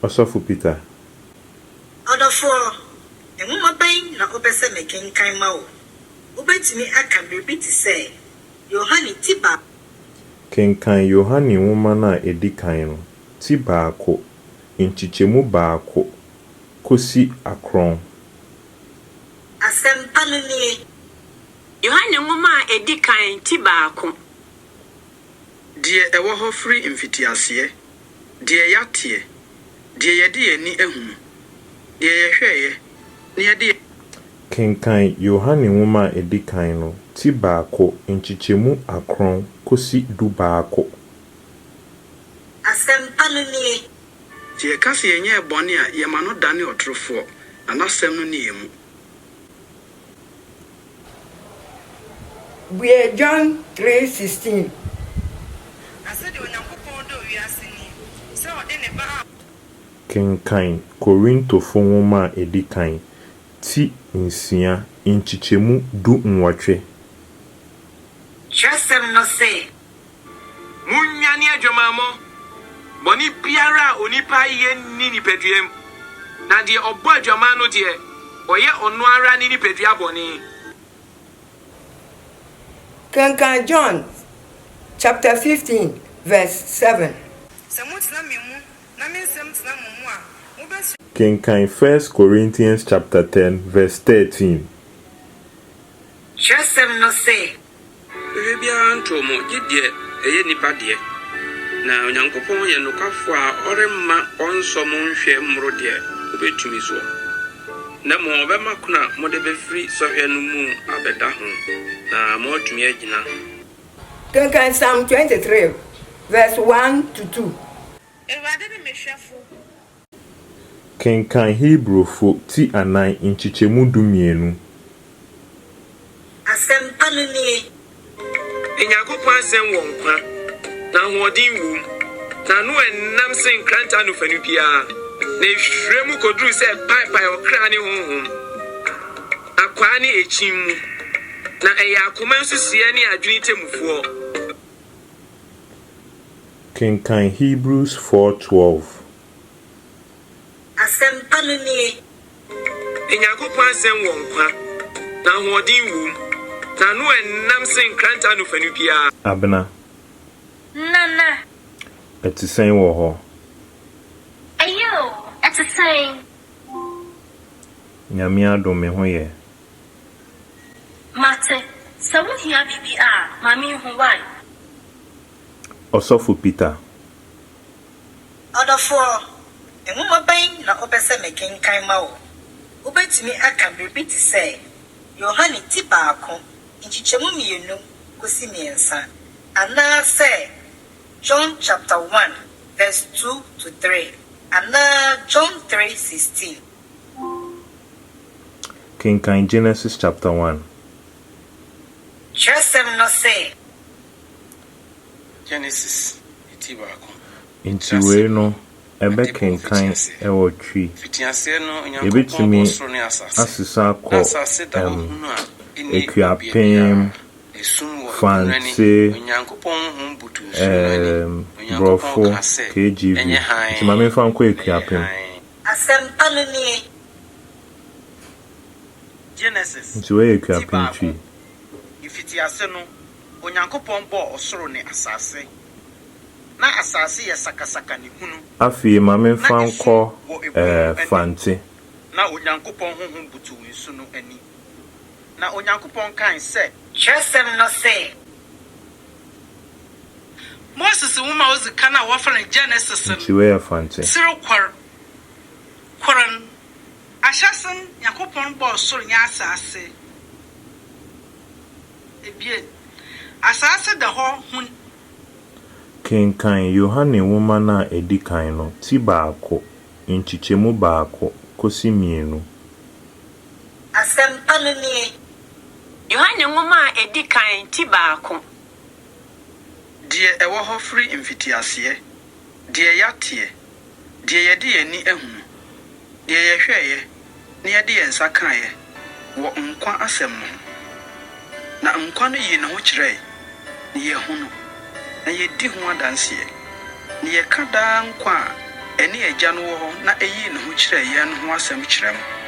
Ɔsɔfo Peter. Ɔdɔfoɔ, nwoma bɛn na wopɛ sɛ mekenkan ma wo? Wobɛtumi aka biribi te sɛ Yohane ti baako. Kenkan Yohane nwoma no a ɛdi kan no, ti baako, nkyekyɛmu baako kɔsi akron. Asɛmpa no nie. Yohane nwoma a ɛdi kan, ti baako. Deɛ ɛwɔ hɔ firi mfitiaseɛ, deɛ yɛateɛ, deɛ yɛde yɛn ani ahunu, deɛ yɛhwɛeɛ, na yɛde yɛn. Kenkan Yohane nwoma a ɛdi kan no, ti baako, nkyekyɛmu akron kɔsi 11. Asɛmpa no nie. Sɛ yɛka sɛ yɛnyɛɛ bɔne a, yɛma no dane ɔtorofoɔ, na n'asɛm no nni yɛn mu. Bue John 3:16. Na sɛdeɛ Onyankopɔn dɔɔ wiase nie, sɛ ɔde ne Ba a. Kenkan Korintofo Nwoma a Edi Kan, ti nsia, nkyekyɛmu 18. Kyerɛwsɛm no se. Munnwane adwamammɔ. Bɔne biara a onipa yɛ nni nipaduam, na deɛ ɔbɔ adwaman no deɛ, ɔyɛ ɔno ara ne nipadua bɔne. Kenkan John chapter 15 verse 7. Sɛ motena me mu na me nsɛm tena mo mu a, mobɛsrɛ. Kenkan First Corinthians chapter 10 verse 13. Kyerɛwsɛm no se. Sɔhwɛ biara ntoo mo, gye deɛ ɛyɛ nnipa deɛ. Na Onyankopɔn yɛ nokwafoɔ a ɔremma wɔnsɔ mo nhwɛ mmoro deɛ mobɛtumi soɔ, na mmom ɔbɛma kwan a mode bɛfiri sɔhwɛ no mu abɛda ho, na moatumi agyina. Kenkan Psalm 23 verse 1 to 2. Awurade ne me hwɛfo. Kenkan Hebrifo ti anan nkyekyɛmu 12. Asɛmpa no nie. Nyankopɔn asɛm wɔ nkwa, na ahoɔden wom, na ano nnam sen nkrantɛ anofanu biara, na ehwire mu koduru sɛ ɛpaepae ɔkra ne honhom, akwaa ne ɛkyin mu, na ɛyɛ akoma nsusuiɛ ne adwene temmufoɔ. Kenkan Hebrews 4:12. Asɛmpa no nie. Nyankopɔn asɛm wɔ nkwa, na ahoɔden wom, na ano nnam sen nkrantɛ anofanu biara. Abena. Nana. Ɛte sɛn wɔ hɔ? Ɛyɛ o, ɛte sɛn? Nyame adom, me ho yɛ. Mate, sɛ wohia biribi a, ma menhu, wai? Ɔsɔfo Peter. Ɔdɔfoɔ, nwoma bɛn na wopɛ sɛ mekenkan ma wo? Wobɛtumi aka biribi te sɛ Yohane ti baako, nkyekyɛmu mmienu kɔsi mmiɛnsa, anaasɛ John chapter 1 verse 2 to 3, anaa John 3:16. Kenkan Genesis chapter 1. Kyerɛwsɛm no se. Genesis ti baako. Nti wei no ɛbɛkenkan wɔ Twi. Yɛbɛtumi asesa akɔ ɛm Akuapem, Fante, ɛɛm Borɔfo, KJV. Nti ma memfa nkɔ Akuapem. Asɛmpa no nie. Genesis Nti wei yɛ ti Akuapem baako. Twi. Mfitiase no, Onyankopɔn bɔɔ ɔsoro ne asase. Ná asase yɛ sakasaka ne hunu. Afei ma Na memfa esum nkɔ wɔ ebun no ɛɛ ani. Fante. Na Onyankopɔn honhom butuw nsu no ani. Na Onyankopɔn kae sɛ. Kyerɛwsɛm no se. Moses nwoma a odzi kan a wɔfrɛ no Genesis no, Nti wei yɛ Fante. tsir kor, kor no, ahyɛse no Nyankopɔn bɔɔ sor nye asaase. Ebien, asaase da hɔ hun. Kenkan Yohane nwoma no a ɛdi kan no, ti baako, nkyekyɛmu baako kɔsi mmienu. Asɛmpa no nie. Yohane nwoma a ɛdi kan, ti baako. Deɛ ɛwɔ hɔ firi mfitiaseɛ, deɛ yɛateɛ, deɛ yɛde yɛn ani ahunu, deɛ yɛhwɛeɛ na yɛde yɛn nsa kaeɛ wɔ nkwa asɛm no ho. Na nkwa no yii ne ho kyerɛe, na yɛahu no, na yɛdi ho adanseɛ, na yɛka daa nkwa a ɛne Agya no wɔ hɔ na eyii ne ho kyerɛɛ yɛn no ho asɛm kyerɛ mo.